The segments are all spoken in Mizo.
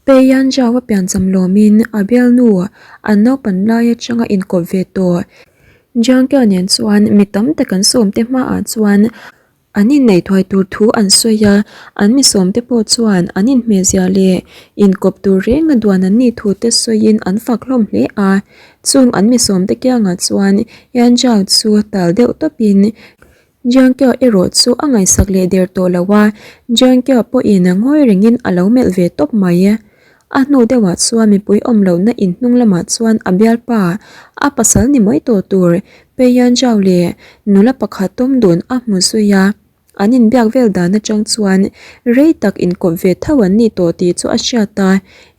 Pei Yan Zhao a piancham lawmin a bialnu an naupan lai atanga inkawp ve tawh Jiang Kya nen chuan mi tam tak an sawmte hmaah chuan an inneih thuai tur thu an sawi a, an mi sawmte pawh chuan an inhmehzia leh inkawp tur renga duan an nih thu te sawiin an fak hlawm hle a. Chung an mi sawmte kiangah chuan Yan Zhao chu tal deuh tawpin Jiang Kya erawh chu a ngaihsak leh der tawh lo a, Jiang Kya pawhin ngawi rengin a lo melh ve tawp mai. A hnu deuhah chuan mipui awm lohna in hnung lamah chuan a bialpa, a pasal ni mai tawh tur Pei Yan Zhao leh nula pakhat tawm dun a hmu zui a. An inbiak vel dan atang chuan rei tak inkawp ve tho an ni tawh tih chu a hriat a,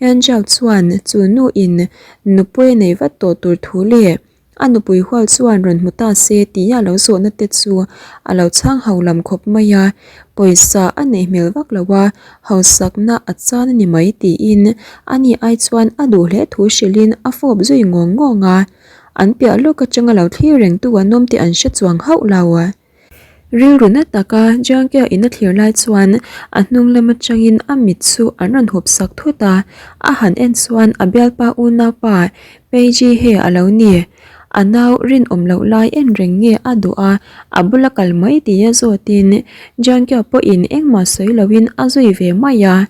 Yan Zhao chuan chu nu in nupui a nei vat tawh tur thu leh A nupui hual chuan rawn hmu ta se tih a lo zawhna te chu a lo chhang ho lam khawp mai a, pawisa a neih hmel vak lo a, hausakna a chan a ni mai tiin a ni ai chuan a duh hle thu hrilhin a fawp zui ngawng ngawng a, an piah lawk atanga lo thlir rengtu an awm tih an hre chuang hauh lo. Rilru na taka Jiangkia in a thlir lai chuan a hnung lam atangin a mit chu an rawn hup sak thut a, a han en chuan a bialpa unaupa Pei Ji He a lo ni. A nau rinawm loh lai en reng nge a duh a, a bula kal mai tia zawtin Jiangkia pawhin engmah sawi loin a zui ve mai a.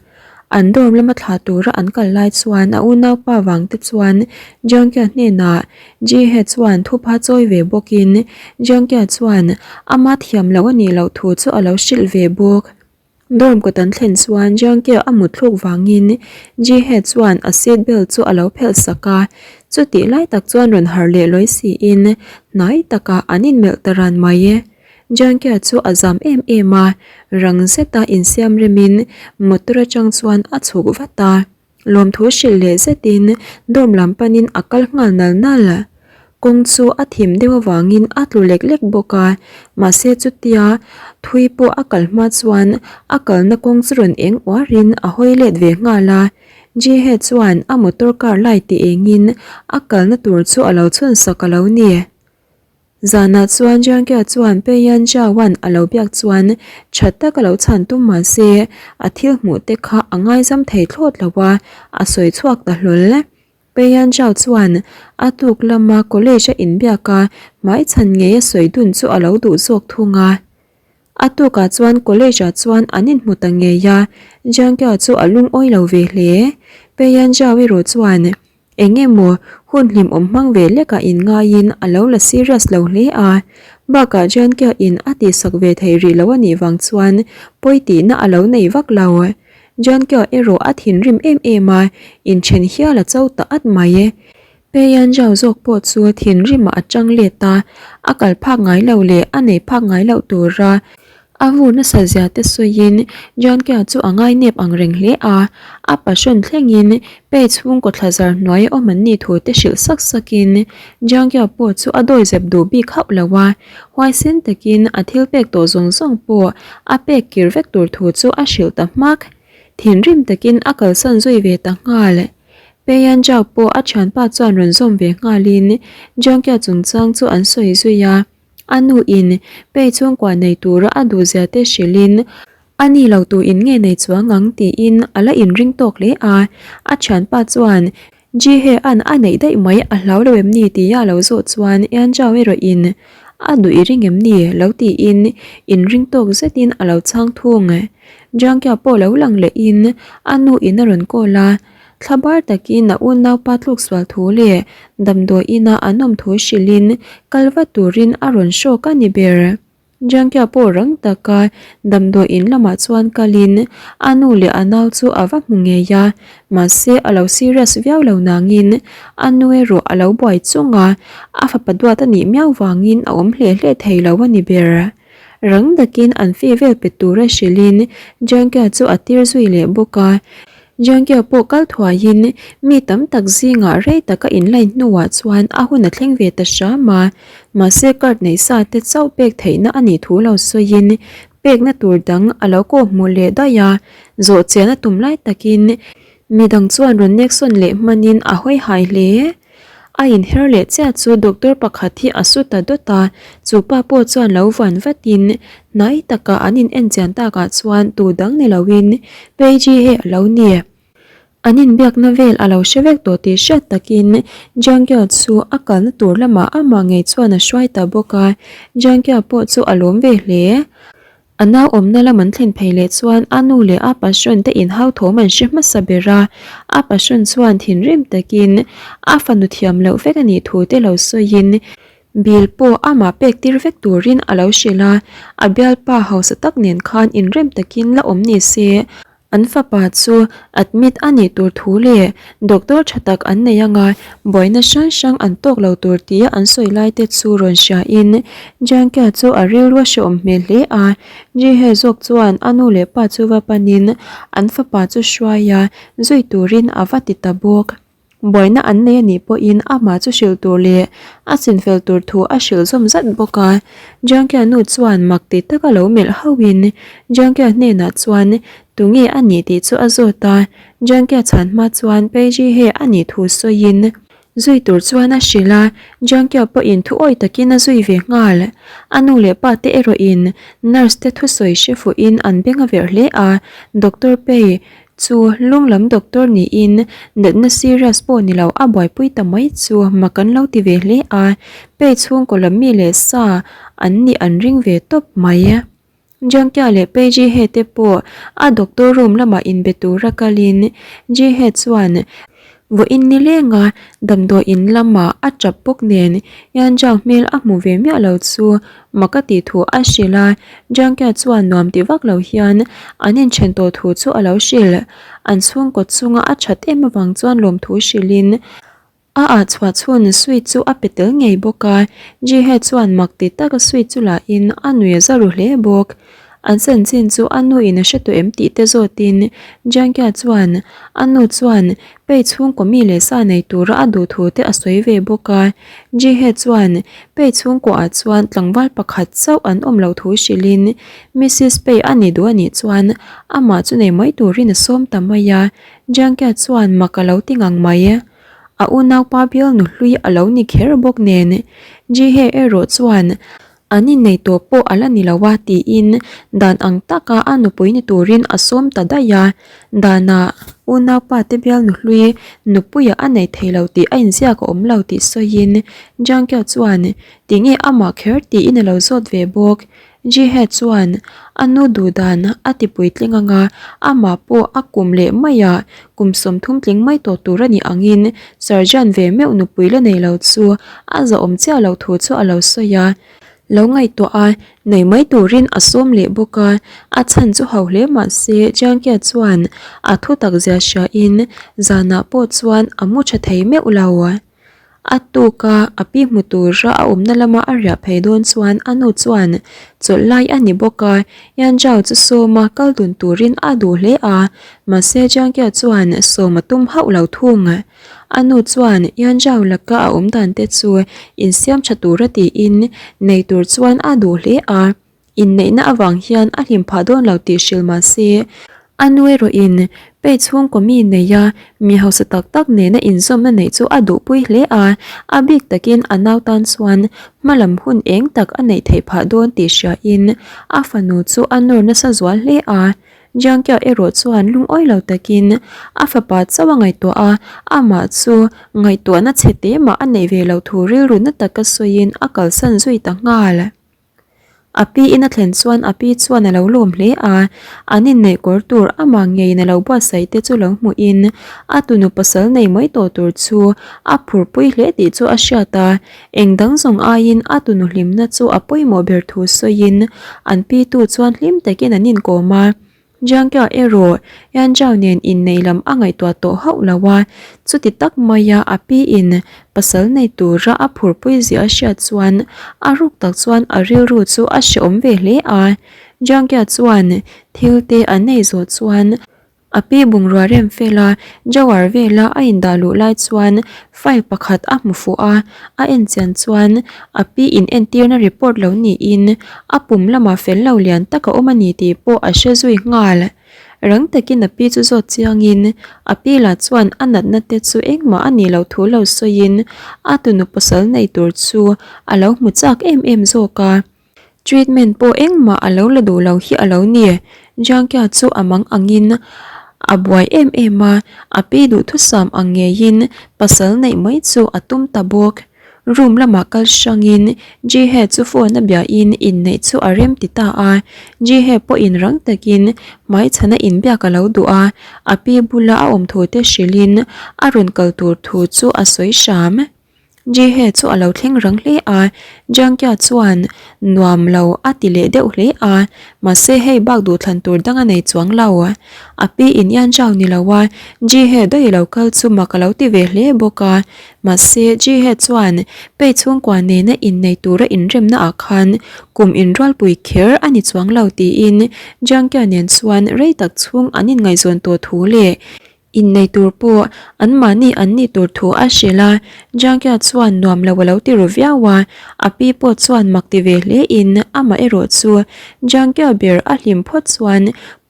An dorm lama thlah tura an kal lai chuan a unaupa vang te chuan Jiangkia hnenah Jihe chuan thupha chawi ve bawkin Jiangkia chuan ama thiam loh a nih loh thu chu a lo hrilh ve bawk. Dorm kawt an thlen chuan Jiangkia a mut thluk vangin Jihe chuan a seat belt chu a lo phelh sak a, chutih lai tak chuan rawn harh leh lawi siin hnai takah an inmelh ta ran mai. Jankia chu a zam em em a, rang zeta insiam remin motor atang chuan a chhuk vat a. Lawmthu hrilh leh zetin dorm lam panin a kal nghal nal nal. Kawng chu a thim deuh avangin a tlu lek lek bawk a, mahse chutia thui pawh a kal hma chuan a kalna kawng chu rawn eng uarin a hawi let ve nghal a. Jihe chuan a motor car light ti engin a kalna tur chu a lo chhun sak a lo ni. Zanah chuan Jiangkia chuan Pei Yan Zhaoan a lo biak chuan tha tak a lo chhan tum mah se a thil hmuh te kha a ngaizam thei thlawt lo a, a sawi chhuak ta hlawl. Pei Yan Zhao chuan a tuk lama college a inbiak a hmaichhan ngei a sawi dun chu a lo duh zawk thung a. A tukah chuan college ah chuan an inhmu ta ngei a, Jiangkia chu a lungawi lo ve hle. Pei Yan Zhao erawh chuan Eng emaw hun hlimawm hmang ve lekah inngaiin a lo la serious lo hle a, bakah Jankia in a tihsak ve thei rih lo a nih vang chuan pawi tihna a lo nei vak lo. Jankia erawh a thinrim em em a, inthen hial a cho ta at mai. Peian Zhao zawk pawh chu thinrimah a tang let a, a kal phak ngai lo leh a nei phak ngai loh tura A vur nasa zia te sawiin Jankia chu a ngainep ang reng hle a, a passion thlengin pei chhungkaw thlazar hnuai a awm an nih thu te hrilh sak sakin Jankia pawh chu a dawi zep duh bik hauh lo a, huaisen takin a thil pek tawh zawng zawng pawh a pek kir vek tur thu chu a hrilh ta hmak. Thinrim takin a kalsan zui ve ta nghal. Peian Zhao pawh a thianpa chuan rawn zawm ve nghalin Jankia chungchang chu an sawi zui a. A nu in pei chhungkua nei tura a duh zia te hrilhin a ni lo tu in nge nei chuang ang tiin a la inring tawk hle a. A thianpa chuan Ji-hye an a neih daih mai a hlau lo em ni tia a lo zawh chuan Ian Zhao erawh in a duh i ring em ni lo tiin inring tawk zetin a lo chhang thung. Jiang Kia pawh lo lang lehin a nu in a rawn call a. Thlabar takin a unaupa tluk sual thu leh damdawi ina an awm thu hrilhin kal vat turin a rawn hrawk a ni ber. Jiangkia pawh rang taka damdawi in lamah chuan kalin a nu leh a nau chu a va hmu ngei a, mahse a lo serious viau lo nangin a nu erawh a lo buai chung a, a fapa duat a nih miau vangin a awm hle hle thei lo a ni ber. Rang takin an fee vel pe tura hrilhin Jiangkia chu a tir zui leh bawk a. Jiangkia pawh kal thuaiin mi tam tak zingah rei taka inline hnuah chuan a hun a thleng ve ta hram a, mahse card neih sa te chauh pek theihna a nih thu lo sawiin pekna tur dang a lo kawh hmuh leh daih a, zawh chian a tum lai takin midang chuan rawn nek sawn leh hmanin a hawi hai hle. A inher leh chiah chu doctor pakhat hi a su ta dawt a, chu pa pawh chuan lo van vatin hnai taka an in en chian takah chuan tu dang ni loin Paige hi a lo ni. An inbiakna vel a lo hre vek tawh tih hriat takin Jiangkia chu a kalna tur lamah amah ngei chuan a hruai ta bawk a, Jiangkia pawh chu a lawm ve hle. A nau awmna lam an thlen phei leh chuan a nu leh a passion te inhau thawm an hre hmasa ber a, a passion chuan thinrim takin a fanu thiam loh vek a nih thu te lo sawiin Bill pawh amah pek tir vek turin a lo hrilh a, a bialpa hausa tak nen khan inrem takin la awm ni se. An fapa chu admit a nih tur thu leh doctor tha tak an nei anga buaina hrang hrang an tawk lo tur tia an sawi lai te chu rawn hria in Jiangkia chu a rilru a hrehawm hmel hle a, Jihe zawk chuan a nu leh pa chu va panin an fapa chu hruai a zui turin a va ti ta bawk. Buaina an nei a nih pawhin amah chu hrilh tur leh a chinfel tur thu a hrilh zawm zat bawk a. Jiangkia nu chuan mak ti taka lo melh hauhin Jiangkia hnenah chuan tunge a nih tih chu a zawt a. Jiangkia chhan hma chuan Peiji he a nih thu sawiin zui tur chuan a hrilh a. Jiangkia pawhin thu awi takin a zui ve nghal. A nu leh pa te erawhin nurse te thusawi hre fuhin an beng a verh hle a. Doctor Pei Chu lung lam doctor niin natna serious pawh ni lo a buaipui ta mai chu mak an lo ti ve hle a, pei chhungkaw lam mi leh sa an nih an ring ve tawp mai. Jiangkia leh Pei Jihe te pawh a doctor room lamah inbe tura kalin Jihe chuan vawiin ni lenga damdawi in lamah a tap bawk nen Yanzhao hmel a hmu ve miah lo chu Mak a tih thu a hrilh a, Jiangkia chuan nuam ti vak lo hian an inthen tawh thu chu a lo hrilh. An chhungkaw chunga a that em avang chuan lawmthu hrilhin a ah chhuah chhun sweet chu a pe tel ngei bawk a, Jihe chuan mak ti taka sweet chu lahin a nui a za ru hle bawk. An chanchin chu a nu in a hre tawh em tih te zawtin Jiangkia chuan a nu chuan Pei chhungkaw mi leh sa nei tura a duh thu te a sawi ve bawk a. Jihe chuan Pei chhungkaw ah chuan tlangval pakhat chauh an awm loh thu hrilhin Missus Pei a ni duh a nih chuan amah chu nei mai turin a sawm ta mai a. Jiangkia chuan mak a lo ti ngang mai. A unaupa bialnu hlui a lo ni kher bawk nen Jihe erawh chuan An innei tawh pawh a la ni lo a tiin dan ang taka a nupui ni turin a sawm ta daih a. Danah unaupa te bialnu hlui nupuiah a nei thei lo tih a inziak a awm lo tih sawiin Jiangkia chuan tinge amah kher tiin a lo zawt ve bawk. Jihe chuan a nu duh dan a ti puitling anga amah pawh a kum leh maiah kum 30 tling mai tawh tur a nih angin Sergeant ve meuh nupui la nei lo chu a zahawm chiah loh thu chu a lo sawi a. Lo ngaihtuah a, nei mai turin a sawm leh bawk a, a chhan chu ho hle mah se Jiangkia chuan a thu tak zia hriain zanah pawh chuan a mu tha thei meuh lo. A tuk a, a pi hmu tura a awmna lama a riah phei dawn chuan a nu chuan chawlh lai a ni bawk a, Yan Zhao chu sawma kal dun turin a duh hle a, mahse Jiangkia chuan sawm a tum hauh lo thung. A nu chuan Yan Zhao laka a awm dan te chu insiam tha tura tiin nei tur chuan a duh hle a. Inneihna avang hian a hlim phah dawn lo tih hrilh mah se, a nu erawhin pei chhungkaw mi neia mi hausa tak tak nena inzawmna neih chu a duhpui hle a, a bik takin a nau tan chuan hmalam hun eng tak a neih theih phah dawn tih hriain a fanu chu a nawr nasa zual hle a. Jiangkia erawh chuan lungawi lo takin a fapa chauh a ngaihtuah a, amah chu ngaihtuahna chhe te mah a neih ve loh thu rilru na taka sawiin a kalsan zui ta nghal. A pi in a thlen chuan a pi chuan a lo lawm hle a, an inneih kawr tur amah ngeiin a lo buatsaih te chu lo hmuhin a tunu pasal nei mai tawh tur chu a phurpui hle tih chu a hriat a, eng dang zawng aiin a tunu hlimna chu a pawimawh ber thu sawiin an pi tu chuan hlim takin an inkawm a. Jiangkia erawh Yanzhao nen inneih lam a ngaihtuah tawh hauh lo a, chuti tak maia a pi in pasal nei tura a phurpui zia a hriat chuan a ruk tak chuan a rilru chu a hrehawm ve hle a. Jiangkia chuan thil te a nei zawh chuan a pi bungrua rem fela drawer vela a indah luh lai chuan file pakhat a hmu fuh a, a en chian chuan a pi in entirna report lo niin a pum lamah fel lo lian tak a awm a ni tih pawh a hre zui nghal. Rang takin a pi chu zawt chiangin a pi lah chuan a natna te chu engmah a nih loh thu lo sawiin a tunu pasal nei tur chu a lo hmu chak em em zawk a. Treatment pawh engmah a lo la duh lo hi a lo ni. Jiangkia chu a mang angin. A buai em em a, a pi duhthusam ang ngeiin pasal neih mai chu a tum ta bawk. Room lamah kal hrangin Jihe chu phone a biahin inneih chu a rem ti ta a, Jihe pawhin rang takin hmaichhana inbiak a lo duh a, a pi bula a awm thu te hrilhin a rawn kal tur thu chu a sawi hram. Jihe chu a lo thleng rang hle a, Jangkia chuan nuam lo a ti leh deuh hle a, mahse hei bak duhthlan tur dang a nei chuang lo. A pi in Yan Zhao ni lo a, Jihe daih lo kal chu mak a lo ti ve hle bawk a, Mahse, Jihe chuan Pei chhungkua nena innei tura inremna ah khan kum inrualpui kher a ni chuang lo tiin Jiangkia nen chuan rei tak chhung an inngaihzawn tawh thu leh innei tur pawh anmahni an nih tur thu a hrilh a. Jiangkia chuan nuam lo a lo ti ru viau a, a pi pawh chuan mak ti ve hle in amah erawh chu Jiangkia ber a hlim phawt chuan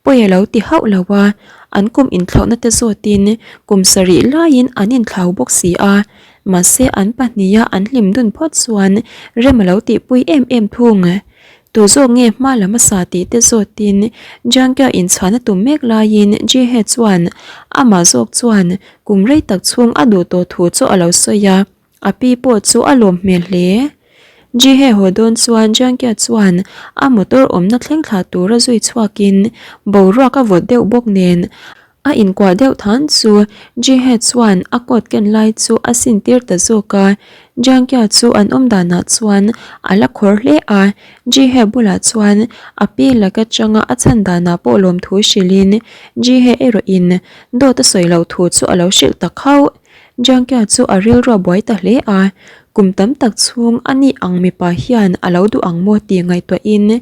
Pawi a lo ti hauh lo a, an kum inthlauhna te zawtin kum sarih laiin an inthlau bawk si a, mahse an pahniha an hlim dun phawt chuan rem a lo tihpui em em thung. Tu zawk nge hma lam a sa tih te zawtin Jiangkia inchhuahna tum mek laiin Jihe chuan amah zawk chuan kum rei tak chhung a duh tawh thu chu a lo sawi a. A pi pawh chu a lawm hmel hle. Jihe haw dawn chuan Jiangkia chuan a motor awmna thleng thlah tura zui chhuakin boruak a vawt deuh bawk nen a inkuah deuh than chu Jihe chuan a coat ken lai chu a sin tir ta zawk a. Jiangkia chu an awm danah chuan a la khawr hle a, Jihe bulah chuan a pi lak atanga a chhan danah pawh lawmthu hrilhin Jihe erawhin dawt a sawi loh thu chu a lo hrilh ta khauh. Jiangkia chu a rilru a buai ta hle a, kum tam tak chhung a nih ang mipa hian a lo duh ang maw tih ngaihtuahin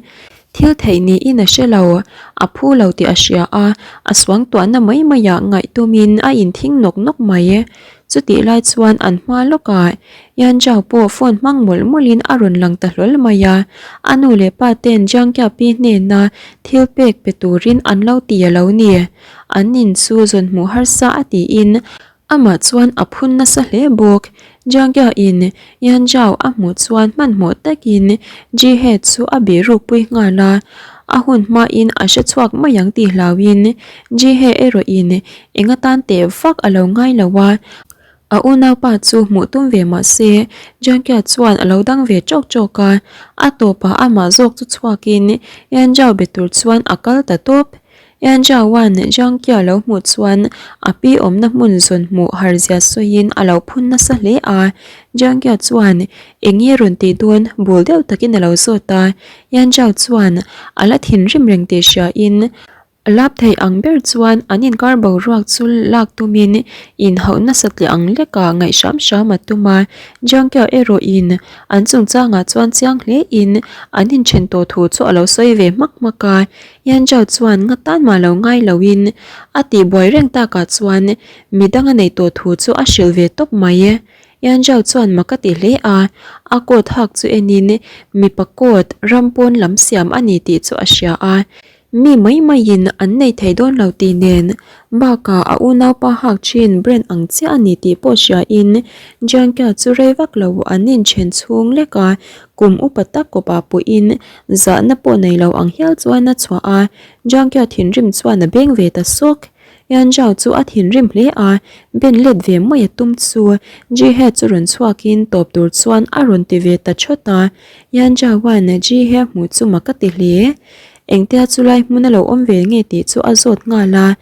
thil theih niin a hre lo, a phu lo tih a hria a, a suangtuahna mai maiah ngaih tumin a inthing nawk nawk mai. Chutih lai chuan an hma lawkah Yan Zhao pawh phone hmang mawlh mawlhin a rawn lang ta hlawl mai a, a nu leh pa ten Jiangkia pi hnena thil pek pe turin an lo ti a lo ni. An in chu zawn hmuh harsa a tiin Amah chuan a phun nasa hle bawk. Jiangya in Yan Zhao a hmuh chuan hmanhmawh takin Jihe chu a bih rukpui nghal a, a hun hmain a hre chhuak mai ang tih hlauhin Jihe erawh in eng atan teh vak a lo ngai lo a, a unaupa chu hmuh tum ve mah se Jiangya chuan a lo dang ve tawk tawk a, a tawpah amah zawk chu chhuakin Yan Zhao be tur chuan a kal ta tawp. Yanzhaoan Jiangkia lo hmuh chuan a pi awmna hmun zawn hmuh har zia sawiin a lo phun nasa hle a. Jiangkia chuan eng nge rawn tih dawn bul deuh takin a lo zawt a. Yanzhao chuan a la thinrim reng tih hriain a lap thei ang ber chuan an inkar boruak chu lak tumin inhauh nasa tliah ang lekah ngaih hram hram a tum a. Jiangkia erawhin an chungchangah chuan chiang hlein an inthen tawh thu chu a lo sawi ve hmak hmak a. Yanzhao chuan nga tan mah lo ngai loin a tihbuai reng takah chuan midang a nei tawh thu chu a hrilh ve tawp mai. Yanzhao chuan mak a ti hle a, a coat hak chu enin mipa coat ram pawn lam siam a ni tih chu a hria a, mi mai maiin an nei thei dawn lo tih nen bakah a unaupa hak thin brand ang chiah a ni tih pawh hriain Jiangkia chu rei vak lo an inchen chhung lek a, kum upa tak kawpah pawhin Zahna pawh nei lo ang hial chuan a chhuah a, Jiangkia thinrim chuan a beng ve ta sawk. Yan Zhao chu a thinrim hle a, ben let ve mai a tum chu Ji He chu rawn chhuakin tawp tur chuan a rawn ti ve ta thawt a. Yan Zhaoan Ji He hmuh chu mak a ti hle. Engtia chulai hmun a lo awm ve nge tih chu a zawt nghal a,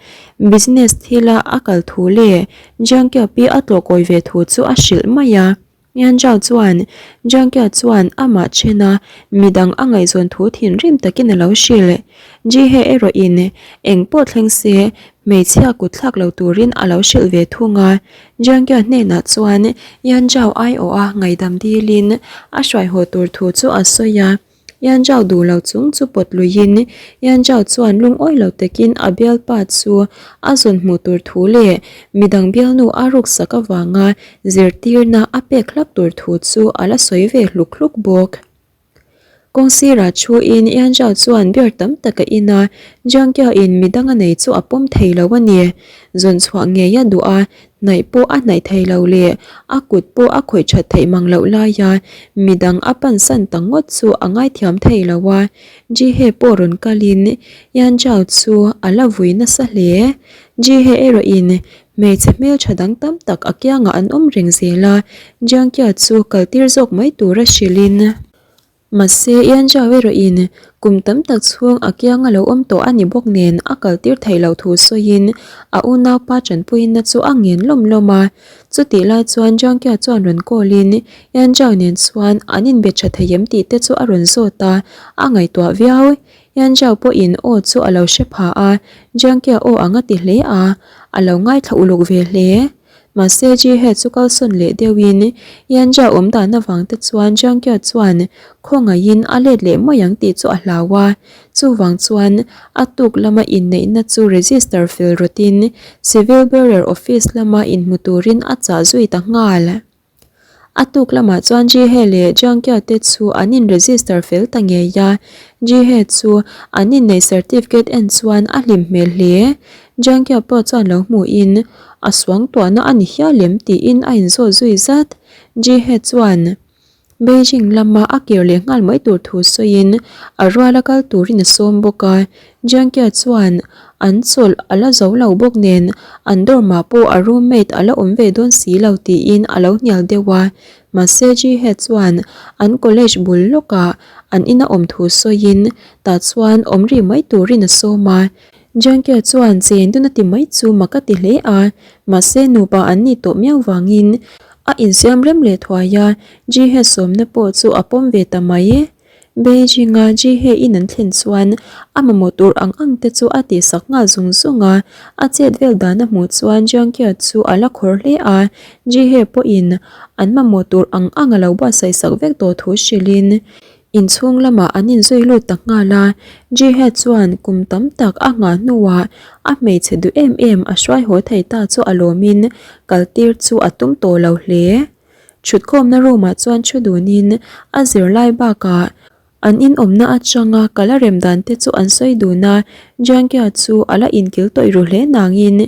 business thila a kal thu leh Jiangkia pi a tlawhkawi ve thu chu a hrilh mai a. Yan Zhao chuan Jiang Kia chuan amah thena midang a ngaihzawn thu thinrim takin a lo hrilh. Ji He erawhin eng pawh thleng se hmeichhia kut thlak lo turin a lo hrilh ve thung a. Jiang Kia hnenah chuan Yan Zhao aiawha ngaihdam dilin a hruaihaw tur thu chu a sawi a. Yan Zhao duh lo chung chu pawt luiin Yan Zhao chuan lungawi lo takin a bialpa chu a zawn hmuh tur thu leh midang bialnu a ruksak avanga zirtirna a pek hlak tur thu chu a la sawi ve hluk hluk bawk. Kawng sirah thuin Yan Zhao chuan beer tam tak a in a, Jiang Kia in midang a nei chu a pawm thei lo a ni. Zawn chhuah ngei a duh a. Hnaih pawh a hnaih thei lo leh a kut pawh a khawih that theih mang loh laia midang a pansan ta ngawt chu a ngaithiam thei lo a. Jihe pawh rawn kalin Yan Zhao chu a la vui nasa hle. Jihe erawhin hmeichhe hmeltha dang tam tak a kiangah an awm reng zel a, Jiang Qia chu kaltir zawk mai tura hrilhin. Mahse, Ian Zhao erawhin kum tam tak chhung a kianga lo awm tawh a ni bawk nen a kaltir theih loh thu sawiin a unaupa tanpuina chu a ngen lawm lawm a. Chutih lai chuan Zhang Kia chuan rawn call-in Ian Zhao nen chuan an inbe tha thei em tih te chu a rawn zawt a, a ngaihtuah viau. Ian Zhao pawhin aw chu a lo hre pha a, Zhang Kia aw ang a ti hle a, a lo ngaithla uluk ve hle. Mahse Jihe chu kalsawn leh deuhin Yanjia awm dan avang te chuan Jiangkia chuan khawngaihin a let leh mai ang tih chu a hlau a, chuvang chuan a tuk lama inneihna chu register fel rawtin Civil Bearer Office lama inhmu turin a chah zui ta nghal. A tuk lamah chuan Jihe leh Jiangkia te chu an in register fel ta ngei a, Jihe chu an inneih certificate en chuan a hlim hmel hle. Jiangkia pawh chuan lo hmuhin a suangtuahna a ni hial em tiin a inzawt zui zat. Jihe chuan Beijing lama a kir leh nghal mai tur thu sawiin a ruala kal turin a sawm bawk a, Jiangkia chuan an chawlh a la zo lo bawk nen an dorm-ah pawh a roommate a la awm ve dawn si lo tiin a lo hnial deuh a. Mahse Jihe chuan an college bul lawkah an ina awm thu sawiin tah chuan awm rih mai turin a sawm a. Jiangkia chuan chen dun a ti mai chu mak a ti hle a, mahse nupa an nih tawh miau vangin a insiam rem leh thuai a, Jihe sawmna pawh chu a pawm ve ta mai. Beijing-a Jihe in an thlen chuan a mamawh tur ang ang te chu a tihsak nghal zung zung a, a chet vel dan a hmuh chuan Jiangkia chu a la khawr hle a, Jihe pawhin an mamawh tur ang ang a lo buatsaih sak vek tawh thu hrilhin inchhung lamah an inzui lut ta nghal a, Jihe chuan kum tam tak a nghah hnuah a hmeichhe duh em em a hruai haw thei ta chu a lawmin kaltir chu a tum tawh lo hle. Thutkhawmna room-ah chuan thu dunin a zirlai bakah an inawmna atanga kal a rem dan te chu an sawi dun a, Jiangkia chu a la inkil tawih ru hle nangin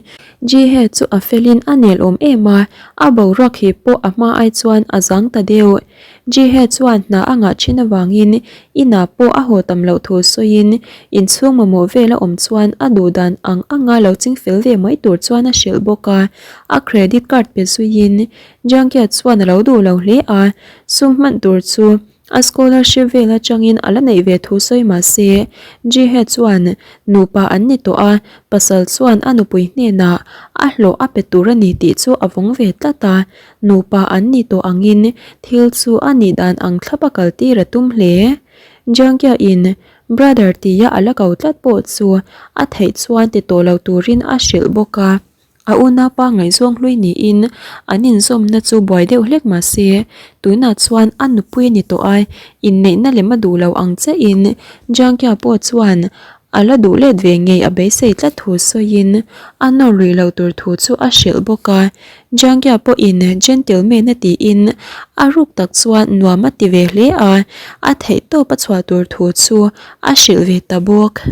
Jihe chu a felin a nel awm em a, a boruak hi pawh a hma ai chuan a zang ta deuh. Jihe chuan hna a ngah thin avangin inah pawh a haw tam loh thu sawiin inchhung mamawh vel a awm chuan a duh dan ang anga lo chingfel ve mai tur chuan a hrilh bawk a, a credit card pe zuiin Jiangkia chuan a lo duh lo hle a, sum hman tur chu a scholarship vel atangin a la neih ve thu sawi mah se, Jihe chuan nupa an ni tawh a, pasal chuan a nupui hnenah a hlawh a pe tur a ni tih chu a vawng ve tlat a, nupa an ni tawh angin thil chu a nih dan ang thlap a kaltir a tum hle. Jiangkia in brother tia a la ko tlat pawh chu a theih chuan ti tawh lo turin a hrilh bawk a. A unaupa ngaihzawng hlui niin an inzawmna chu buai deuh hlek mah se, tunah chuan a nupui a ni tawh a, inneihna lem a duh lo ang chiahin Jiangkia pawh chuan a la duh let ve ngei a beisei tlat thu sawiin a nawr lui lo tur thu chu a hrilh bawk a. Jiangkia pawhin gentleman a tiin a ruk tak chuan nuam a ti ve hle a, a theihtawp a chhuah tur thu chu a hrilh ve ta bawk.